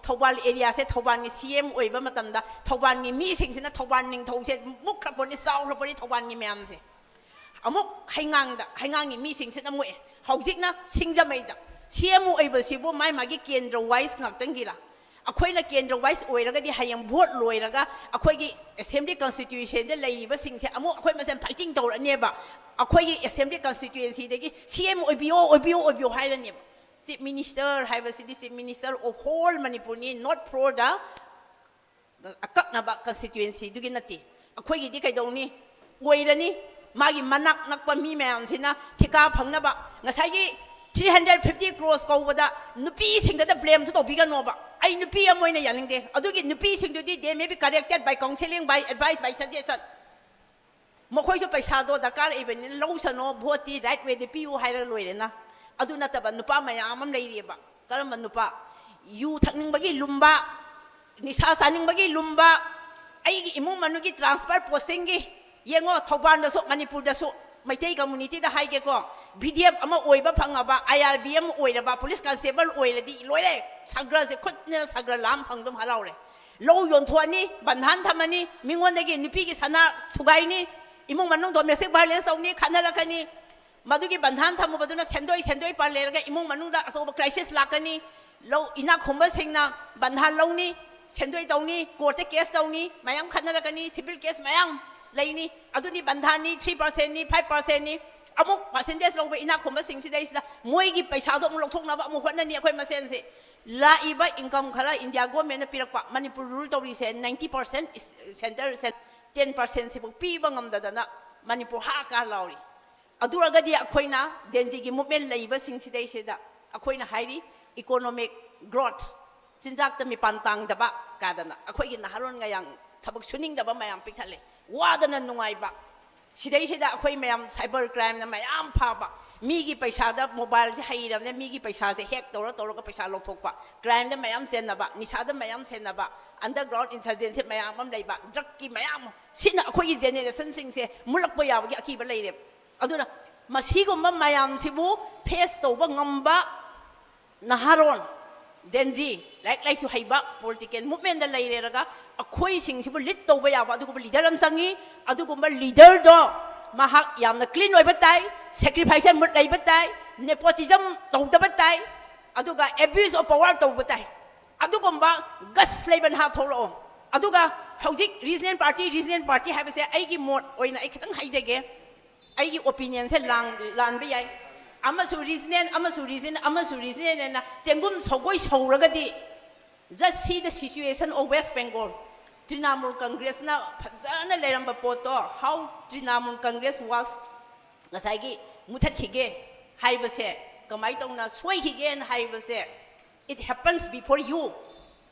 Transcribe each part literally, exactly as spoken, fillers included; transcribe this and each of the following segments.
ꯊꯧꯕꯥꯜ ꯑꯦꯔꯤꯌꯥꯁꯦ ꯊꯧꯕꯥꯜꯒꯤ ꯁꯤ ꯑꯦꯝ ꯑꯣꯏꯕ ꯃꯇꯝꯗ ꯊꯧꯕꯥꯜꯒꯤ ꯃꯤꯁꯤꯡꯁꯤꯅ ꯊꯧꯕꯥꯜ ꯅꯤꯡꯊꯧꯁꯦ ꯃꯨꯛꯈ꯭ꯔꯄꯣꯠꯅꯤ, ꯆꯥꯎꯈ꯭ꯔꯄꯣꯠꯅꯤ ꯊꯧꯕꯥꯜꯒꯤ ꯃꯌꯥꯝꯁꯦ꯫ ꯑꯃꯨꯛ ꯍꯩꯉꯥꯡꯗ, ꯍꯩꯉꯥꯡꯒꯤ ꯃꯤꯁꯤꯡꯁꯤꯅ ꯃꯨꯛꯑꯦ꯫ ꯍꯧꯖꯤꯛꯅ ꯁꯤꯡꯖꯃꯩꯗ꯫ ꯁꯤ ꯑꯦꯝ ꯑꯣꯏꯕꯁꯤꯕꯨ ꯃꯥꯏ ꯃꯥꯒꯤ ꯀꯦꯟꯗ꯭ꯔ ꯋꯥꯏꯁ ꯉꯥꯛꯇꯪꯒꯤꯔ? ꯑꯩꯈꯣꯏꯅ ꯀꯦꯟꯗ꯭ꯔ ꯋꯥꯏꯁ ꯑꯣꯏꯔꯒꯗꯤ ꯍꯌꯦꯡ ꯚꯣꯠ ꯂꯣꯏꯔꯒ ꯑꯩꯈꯣꯏꯒꯤ ꯑꯦꯁꯦꯝꯕ꯭ꯂꯤ ꯀꯟꯁꯇꯤꯇ꯭ꯌꯨꯁꯟꯗ ꯂꯩꯔꯤꯕꯁꯤꯡꯁꯦ ꯑꯃꯨꯛ ꯑꯩꯈꯣꯏ ꯃꯁꯦꯟ ꯐꯥꯏꯇꯤꯡ ꯇꯧꯔꯛꯑꯅꯦꯕ꯫ ꯑꯩꯈꯣꯏꯒꯤ ꯑꯦꯁꯦꯝꯕ꯭ꯂꯤ ꯀꯟꯁꯇꯤꯇ꯭ꯌꯨꯑꯦꯟꯁꯤꯗꯒꯤ ꯁꯤ ꯑꯦꯝ ꯑꯣꯏꯕꯤꯌꯣ, ꯑꯣꯏꯕꯤꯌꯣ, ꯑꯣꯏꯕꯤꯌꯣ ꯍꯥꯏꯔꯅꯦꯕ꯫ ꯆꯤꯐ ꯃꯤꯅꯤꯁꯇꯔ ꯍꯥꯏꯕꯁꯤꯗꯤ ꯆꯤꯐ ꯃꯤꯅꯤꯁꯇꯔ ꯑꯣꯐ ꯍꯣꯜ ꯃꯅꯤꯄꯨꯔꯅꯤ, not for the ꯑꯀꯛꯅꯕ ꯀꯟꯁꯇꯤꯇ꯭ꯌꯨꯑꯦꯟꯁꯤꯗꯨꯒꯤ ꯅꯠꯇꯦ꯫ ꯑꯩꯈꯣꯏꯒꯤꯗꯤ ꯀꯩꯗꯧꯅꯤ? ꯑꯣꯏꯔꯅꯤ꯫ ꯃꯥꯒꯤ ꯃꯅꯥꯛ ꯅꯛꯄ ꯃꯤ ꯃꯌꯥꯝꯁꯤꯅ ꯊꯤꯀꯥ ꯐꯪꯅꯕ ꯉꯁꯥꯏꯒꯤ three hundred fifty crores ꯀꯧꯕꯗ ꯅꯨꯄꯤꯁꯤꯡꯗꯗ ꯕ꯭ꯂꯦꯝꯁꯨ ꯇꯧꯕꯤꯒꯅꯣꯕ꯫ ꯑꯩ ꯅꯨꯄꯤ ꯑꯃ ꯑꯣꯏꯅ ꯌꯥꯅꯤꯡꯗꯦ꯫ ꯑꯗꯨꯒꯤ ꯅꯨꯄꯤꯁꯤꯡꯗꯨꯗꯤ they may be corrected by counseling, by advice, by suggestion꯫ ꯃꯈꯣꯏꯁꯨ ꯄꯩꯁꯥꯗꯣ ꯗꯔꯀꯥꯔ ꯂꯩꯕꯅꯤꯅ ꯂꯧꯁꯅꯣ, ꯚꯣꯠꯇꯤ ꯔꯥꯏꯠ ꯋꯦꯗ ꯄꯤꯌꯨ ꯍꯥꯏꯔ ꯂꯣꯏꯔꯦꯅ꯫ ꯑꯗꯨ ꯅꯠꯇꯕ ꯅꯨꯄꯥ ꯃꯌꯥꯝ ꯑꯃ ꯂꯩꯔꯤꯑꯕ꯫ ꯀꯔꯝꯕ ꯅꯨꯄꯥ? ꯌꯨ ꯊꯛꯅꯤꯡꯕꯒꯤ ꯂꯨꯝꯕ, ꯅꯤꯁꯥ ꯆꯥꯅꯤꯡꯕꯒꯤ ꯂꯨꯝꯕ, ꯑꯩꯒꯤ ꯏꯃꯨꯡ ꯃꯅꯨꯡꯒꯤ ꯇ꯭ꯔꯥꯟꯁꯐꯔ ꯄꯣꯁꯇꯤꯡꯒꯤ꯫ ꯌꯦꯡꯉꯣ, ꯊꯧꯕꯥꯜꯗꯁꯨ, ꯃꯅꯤꯄꯨꯔꯗꯁꯨ, ꯃꯩꯇꯩ ꯀꯝꯃꯨꯅꯤꯇꯤꯗ ꯍꯥꯏꯒꯦꯀꯣ, ꯚꯤ ꯗꯤ ꯑꯦꯐ ꯑꯃ ꯑꯣꯏꯕ ꯐꯪꯉꯕ, ꯑꯥꯏ ꯑꯥꯔ ꯕꯤ ꯑꯃ ꯑꯣꯏꯔꯕ, ꯄꯨꯂꯤꯁ ꯀꯟꯁꯇꯦꯕꯜ ꯑꯣꯏꯔꯗꯤ ꯂꯣꯏꯔꯦ, ꯁꯒ꯭ꯔꯁꯦ ꯈꯨꯠꯅ ꯁꯒ꯭ꯔ ꯂꯥꯝ ꯐꯪꯗꯨꯝ ꯍꯔꯥꯎꯔꯦ꯫ ꯂꯧ ꯌꯣꯟꯊꯣꯛꯑꯅꯤ, ꯕꯟꯙꯥꯟ ꯊꯝꯃꯅꯤ, ꯃꯤꯉꯣꯟꯗꯒꯤ ꯅꯨꯄꯤꯒꯤ ꯁꯅꯥ ꯊꯨꯒꯥꯏꯅꯤ, ꯏꯃꯨꯡ ꯃꯅꯨꯡ ꯗꯣꯃꯦꯁꯇꯤꯛ ꯚꯥꯏꯑꯣꯂꯦꯟꯁ ꯇꯧꯅꯤ, ꯈꯠꯅꯔꯛꯀꯅꯤ꯫ ꯃꯗꯨꯒꯤ ꯕꯟꯙꯥꯟ ꯊꯝꯃꯨꯕꯗꯨꯅ ꯁꯦꯟꯗꯣꯏ, ꯁꯦꯟꯗꯣꯏ ꯄꯜ ꯂꯩꯔꯒ ꯏꯃꯨꯡ ꯃꯅꯨꯡꯗ ꯑꯆꯧꯕ ꯀ꯭ꯔꯥꯏꯁꯤꯁ ꯂꯥꯛꯀꯅꯤ꯫ ꯂꯧ, ꯏꯅꯥꯛ ꯈꯨꯟꯕꯁꯤꯡꯅ ꯕꯟꯙꯥꯟ ꯂꯧꯅꯤ, ꯁꯦꯟꯗꯣꯏ ꯇꯧꯅꯤ, ꯀꯣꯔꯠꯇ ꯀꯦꯁ ꯇꯧꯅꯤ, ꯃꯌꯥꯝ ꯈꯠꯅꯔꯛꯀꯅꯤ, ꯁꯤꯚꯤꯜ ꯀꯦꯁ ꯃꯌꯥꯝ ꯂꯩꯅꯤ꯫ ꯑꯗꯨꯅꯤ ꯕꯟꯙꯥꯟꯅꯤ, three percentꯅꯤ, five percentꯅꯤ꯫ ꯑꯃꯨꯛ ꯄꯥꯔꯁꯦꯟꯇꯦꯖ ꯂꯧꯕ ꯏꯅꯥꯛ ꯈꯨꯟꯕꯁꯤꯡꯁꯤꯗꯩꯁꯤꯗ ꯃꯣꯏꯒꯤ ꯄꯩꯁꯥꯗꯣ ꯑꯃꯨꯛ ꯂꯧꯊꯣꯛꯅꯕ ꯑꯃꯨꯛ ꯍꯣꯠꯅꯅꯤ ꯑꯩꯈꯣꯏ ꯃꯁꯦꯟꯁꯦ꯫ ꯂꯥꯛꯏꯕ ꯏꯟꯀꯝ ꯈꯔ ꯏꯟꯗꯤꯌꯥ ꯒꯣꯔꯃꯦꯟꯅ ꯄꯤꯔꯛꯄ, ꯃꯅꯤꯄꯨꯔ ꯔꯨꯜ ꯇꯧꯔꯤꯁꯦ ninety percent ꯁꯦꯟꯇꯔ, ten percentꯁꯤꯕꯨ ꯄꯤꯕ ꯉꯝꯗꯗꯅ ꯃꯅꯤꯄꯨꯔ ꯍꯥ ꯀꯥ ꯂꯥꯎꯔꯤ꯫ ꯑꯗꯨ ꯑꯣꯏꯔꯒꯗꯤ ꯑꯩꯈꯣꯏꯅ ꯖꯦꯟ ꯖꯤꯒꯤ ꯃꯨꯞꯃꯦꯟ ꯂꯩꯕꯁꯤꯡꯁꯤꯗꯩꯁꯤꯗ ꯑꯩꯈꯣꯏꯅ ꯍꯥꯏꯔꯤ, ꯏꯀꯣꯅꯣꯃꯤꯛ ꯒ꯭ꯔꯣꯊ, ꯆꯤꯟꯖꯥꯛꯇ ꯃꯤꯄꯥꯟ ꯇꯥꯡꯗꯕ ꯀꯥꯗꯅ ꯑꯩꯈꯣꯏꯒꯤ ꯅꯍꯥꯔꯣꯟ ꯃꯌꯥꯝ ꯊꯕꯛ ꯁꯨꯅꯤꯡꯗꯕ ꯃꯌꯥꯝ ꯄꯤꯛꯊꯠꯂꯦ, ꯋꯥꯗꯅ ꯅꯨꯡꯉꯥꯏꯕ꯫ ꯁꯤꯗꯩꯁꯤꯗ ꯑꯩꯈꯣꯏ ꯃꯌꯥꯝ ꯁꯥꯏꯕꯔ ꯀ꯭ꯔꯥꯏꯝꯅ ꯃꯌꯥꯝ ꯐꯕ, ꯃꯤꯒꯤ ꯄꯩꯁꯥꯗ ꯃꯣꯕꯥꯏꯜꯁꯦ ꯍꯩꯔꯕꯅꯤꯅ ꯃꯤꯒꯤ ꯄꯩꯁꯥꯁꯦ ꯍꯦꯛ ꯇꯧꯔ ꯇꯧꯔꯒ ꯄꯩꯁꯥ ꯂꯧꯊꯣꯛꯄ, ꯀ꯭ꯔꯥꯏꯝꯗ ꯃꯌꯥꯝ ꯆꯦꯟꯅꯕ, ꯅꯤꯁꯥꯗ ꯃꯌꯥꯝ ꯆꯦꯟꯅꯕ, ꯑꯟꯗꯔꯒ꯭ꯔꯥꯎꯟ ꯏꯟꯁꯔꯖꯦꯟꯁꯤ ꯃꯌꯥꯝ ꯑꯃ ꯂꯩꯕ, ꯗ꯭ꯔꯛꯀꯤ ꯃꯌꯥꯝ, ꯁꯤꯅ ꯑꯩꯈꯣꯏꯒꯤ ꯖꯦꯅꯦꯔꯦꯁꯟꯁꯤꯡꯁꯦ ꯃꯨꯜꯂꯛꯄ ꯌꯥꯕꯒꯤ ꯑꯀꯤꯕ ꯂꯩꯔꯦꯕ꯫ ꯑꯗꯨꯅ ꯃꯁꯤꯒꯨꯝꯕ ꯃꯌꯥꯝꯁꯤꯕꯨ ꯐꯦꯁ ꯇꯧꯕ ꯉꯝꯕ ꯅꯍꯥꯔꯣꯟ, Gen Z, ꯂꯥꯏꯔꯤꯛ ꯂꯥꯏꯁꯨ ꯍꯩꯕ, political movementꯇ ꯂꯩꯔꯦꯔꯒ ꯑꯩꯈꯣꯏꯁꯤꯡꯁꯤꯕꯨ lead ꯇꯧꯕ ꯌꯥꯕ ꯑꯗꯨꯒꯨꯝꯕ leader ꯑꯃ ꯆꯪꯉꯤ꯫ ꯑꯗꯨꯒꯨꯝꯕ leaderꯗꯣ ꯃꯍꯥꯛ ꯌꯥꯝꯅ clean ꯑꯣꯏꯕ ꯇꯥꯏ, sacrifice mood ꯂꯩꯕ ꯇꯥꯏ, nepotism ꯇꯧꯗꯕ ꯇꯥꯏ, ꯑꯗꯨꯒ abuse of power ꯇꯧꯕ ꯇꯥꯏ꯫ ꯑꯗꯨꯒꯨꯝꯕ guts ꯂꯩꯕ ꯅꯍꯥ ꯊꯣꯛꯂꯛꯑꯣ꯫ ꯑꯗꯨꯒ ꯍꯧꯖꯤꯛ regional party, regional party ꯍꯥꯏꯕꯁꯦ ꯑꯩꯒꯤ ꯃꯣꯠ ꯑꯣꯏꯅ ꯑꯩ ꯈꯤꯇꯪ ꯍꯥꯏꯖꯒꯦ꯫ ꯑꯩꯒꯤ opinionꯁꯦ ꯂꯥꯟ-, ꯂꯥꯟꯕ ꯌꯥꯏ꯫ ꯑꯃꯁꯨ regional, ꯑꯃꯁꯨ regional, ꯑꯃꯁꯨ regional ꯍꯥꯏꯅ ꯆꯦꯡꯒꯨꯝ ꯁꯧꯒꯣꯏ ꯁꯧꯔꯒꯗꯤ, just see the situation of West Bengal꯫ Trinamool ꯀꯪꯒ꯭ꯔꯦꯁꯅ ꯐꯖꯅ ꯂꯩꯔꯝꯕ ꯄꯣꯠꯇꯣ, how Trinamool Congress was ꯉꯁꯥꯏꯒꯤ ꯃꯨꯊꯠꯈꯤꯒꯦ ꯍꯥꯏꯕꯁꯦ, ꯀꯃꯥꯏꯅ ꯇꯧꯅ ꯁꯣꯏꯈꯤꯒꯦꯅ ꯍꯥꯏꯕꯁꯦ, it happens before you,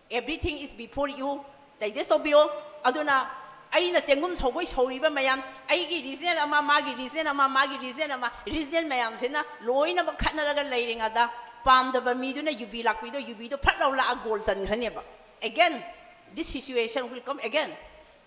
everything is before you꯫ Digest ꯇꯧꯕꯤꯌꯣ꯫ ꯑꯗꯨꯅ ꯑꯩꯅ ꯆꯦꯡꯒꯨꯝ ꯁꯧꯒꯣꯏ ꯁꯧꯔꯤꯕ ꯃꯌꯥꯝ, ꯑꯩꯒꯤ regional ꯑꯃ, ꯃꯥꯒꯤ regional ꯑꯃ, ꯃꯥꯒꯤ regional ꯑꯃ, regional ꯃꯌꯥꯝꯁꯤꯅ ꯂꯣꯏꯅꯃꯛ ꯈꯠꯅꯔꯒ ꯂꯩꯔꯤꯉꯩꯗ, ꯄꯥꯝꯗꯕ ꯃꯤꯗꯨꯅ ꯌꯨꯕꯤ ꯂꯥꯛꯄꯤꯗꯣ, ꯌꯨꯕꯤꯗꯣ ꯐꯠ ꯂꯥꯎ ꯂꯥꯛꯑ goal ꯆꯟꯈ꯭ꯔꯅꯦꯕ꯫ Again, this situation will come again꯫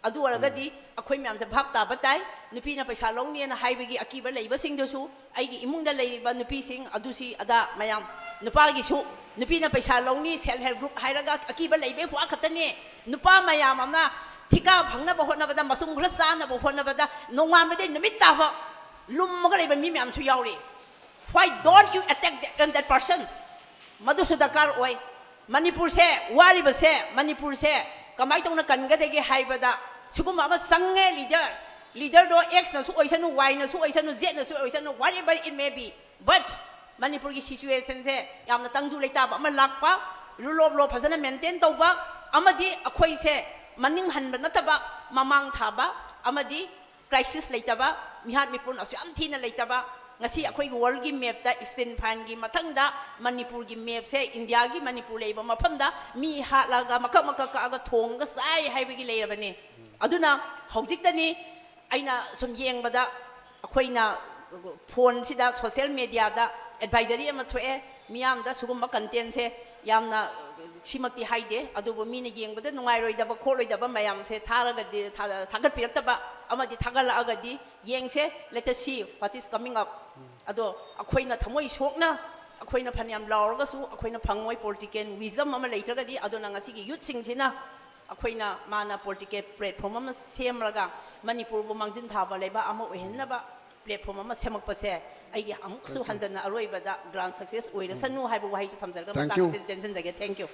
ꯑꯗꯨ ꯑꯣꯏꯔꯒꯗꯤ ꯑꯩꯈꯣꯏ ꯃꯌꯥꯝꯁꯦ ꯚꯥꯞ ꯇꯥꯕ ꯇꯥꯏ꯫ ꯅꯨꯄꯤꯅ ꯄꯩꯁꯥ ꯂꯧꯅꯤꯅ ꯍꯥꯏꯕꯒꯤ ꯑꯀꯤꯕ ꯂꯩꯕꯁꯤꯡꯗꯨꯁꯨ, ꯑꯩꯒꯤ ꯏꯃꯨꯡꯗ ꯂꯩꯔꯤꯕ ꯅꯨꯄꯤꯁꯤꯡ ꯑꯗꯨꯁꯤ ꯑꯗꯥ ꯃꯌꯥꯝ, ꯅꯨꯄꯥꯒꯤꯁꯨ, ꯅꯨꯄꯤꯅ ꯄꯩꯁꯥ ꯂꯧꯅꯤ, self help group ꯍꯥꯏꯔꯒ ꯑꯀꯤꯕ ꯂꯩꯕꯩ ꯋꯥ ꯈꯛꯇꯅꯦ꯫ ꯅꯨꯄꯥ ꯃꯌꯥꯝ ꯑꯃꯅ ꯊꯤꯀꯥ ꯐꯪꯅꯕ ꯍꯣꯠꯅꯕꯗ, ꯃꯆꯨꯝ ꯈꯔ ꯆꯥꯅꯕ ꯍꯣꯠꯅꯕꯗ ꯅꯣꯡꯉꯥꯟꯕꯗꯩ ꯅꯨꯃꯤꯠ ꯇꯥꯕ ꯂꯨꯝꯃꯒ ꯂꯩꯕ ꯃꯤ ꯃꯌꯥꯝꯁꯨ ꯌꯥꯎꯔꯤ꯫ Why don't you attack that, that persons? ꯃꯗꯨꯁꯨ ꯗꯔꯀꯥꯔ ꯑꯣꯏ꯫ ꯃꯅꯤꯄꯨꯔꯁꯦ, ꯋꯥꯔꯤꯕꯁꯦ, ꯃꯅꯤꯄꯨꯔꯁꯦ ꯀꯃꯥꯏꯅ ꯇꯧꯅ ꯀꯟꯒꯗꯒꯦ ꯍꯥꯏꯕꯗ ꯁꯤꯒꯨꯝꯕ ꯑꯃ ꯆꯪꯉꯦ꯫ Leader, leaderꯗꯣ Xꯅꯁꯨ ꯑꯣꯏꯁꯅꯨ, Yꯅꯁꯨ ꯑꯣꯏꯁꯅꯨ, Zꯅꯁꯨ ꯑꯣꯏꯁꯅꯨ, whatever it may be, but ꯃꯅꯤꯄꯨꯔꯒꯤ situationꯁꯦ ꯌꯥꯝꯅ ꯇꯪꯗꯨ ꯂꯩꯇꯥꯕ ꯑꯃ ꯂꯥꯛꯄ, rule of law ꯐꯖꯅ maintain ꯇꯧꯕ, ꯑꯃꯗꯤ ꯑꯩꯈꯣꯏꯁꯦ ꯃꯅꯤꯡ ꯍꯟꯕ ꯅꯠꯇꯕ ꯃꯃꯥꯡ ꯊꯥꯕ, ꯑꯃꯗꯤ crisis ꯂꯩꯇꯕ, ꯃꯤꯍꯥꯠ ꯃꯤꯄꯨꯟ ꯑꯁꯨꯛ ꯌꯥꯝ ꯊꯤꯅ ꯂꯩꯇꯕ, ꯉꯁꯤ ꯑꯩꯈꯣꯏꯒꯤ worldꯒꯤ mapꯇ Epstein fileꯒꯤ ꯃꯊꯪꯗ ꯃꯅꯤꯄꯨꯔꯒꯤ mapꯁꯦ, ꯏꯟꯗꯤꯌꯥꯒꯤ ꯃꯅꯤꯄꯨꯔ ꯂꯩꯕ ꯃꯐꯝꯗ ꯃꯤ ꯍꯥꯠꯂꯒ ꯃꯀꯛ ꯃꯀꯛ ꯀꯛꯑꯒ ꯊꯣꯡꯉꯒ ꯆꯥꯏ ꯍꯥꯏꯕꯒꯤ ꯂꯩꯔꯕꯅꯤ꯫ ꯑꯗꯨꯅ ꯍꯧꯖꯤꯛꯇꯅꯤ ꯑꯩꯅ ꯁꯨꯝ ꯌꯦꯡꯕꯗ ꯑꯩꯈꯣꯏꯅ phoneꯁꯤꯗ, social mediaꯗ advisory ꯑꯃ ꯊꯣꯛꯑꯦ, ꯃꯤꯌꯥꯝꯗ ꯁꯤꯒꯨꯝꯕ contentꯁꯦ ꯌꯥꯝꯅ, ꯁꯤꯃꯛꯇꯤ ꯍꯥꯏꯗꯦ, ꯑꯗꯨꯕꯨ ꯃꯤꯅ ꯌꯦꯡꯕꯗ ꯅꯨꯡꯉꯥꯏꯔꯣꯏꯗꯕ ꯈꯣꯠꯂꯣꯏꯗꯕ ꯃꯌꯥꯝꯁꯦ ꯊꯥꯔꯒꯗꯤ, ꯊꯥ-, ꯊꯥꯒꯠꯄꯤꯔꯛꯇꯕ ꯑꯃꯗꯤ ꯊꯥꯒꯠꯂꯛꯑꯒꯗꯤ ꯌꯦꯡꯁꯦ, let us see what is coming up꯫ ꯑꯗꯣ ꯑꯩꯈꯣꯏꯅ ꯊꯃꯣꯏ ꯁꯣꯛꯅ ꯑꯩꯈꯣꯏꯅ ꯐꯅꯌꯥꯝ ꯂꯥꯎꯔꯒꯁꯨ ꯑꯩꯈꯣꯏꯅ ꯐꯪꯉꯣꯏ꯫ Political wisdom ꯑꯃ ꯂꯩꯇ꯭ꯔꯒꯗꯤ꯫ ꯑꯗꯨꯅ ꯉꯁꯤꯒꯤ youthꯁꯤꯡꯁꯤꯅ ꯑꯩꯈꯣꯏꯅ ꯃꯥꯅ political platform ꯑꯃ ꯁꯦꯝꯂꯒ ꯃꯅꯤꯄꯨꯔꯕꯨ ꯃꯥꯡꯖꯤꯟ ꯊꯥꯕ ꯂꯩꯕꯥꯛ ꯑꯃ ꯑꯣꯏꯍꯟꯅꯕ platform ꯑꯃ ꯁꯦꯝꯃꯛꯄꯁꯦ ꯑꯩꯒꯤ ꯑꯃꯨꯛꯁꯨ ꯍꯟꯖꯟꯅ ꯑꯔꯣꯏꯕꯗ grand success ꯑꯣꯏꯔꯁꯅꯨ ꯍꯥꯏꯕ ꯋꯥꯍꯩꯁꯦ ꯊꯝꯖꯔꯒ Thank ꯃꯇꯥꯡ you. ꯑꯁꯤꯗ ꯇꯦꯟꯁꯤꯟꯖꯒꯦ꯫ Thank you.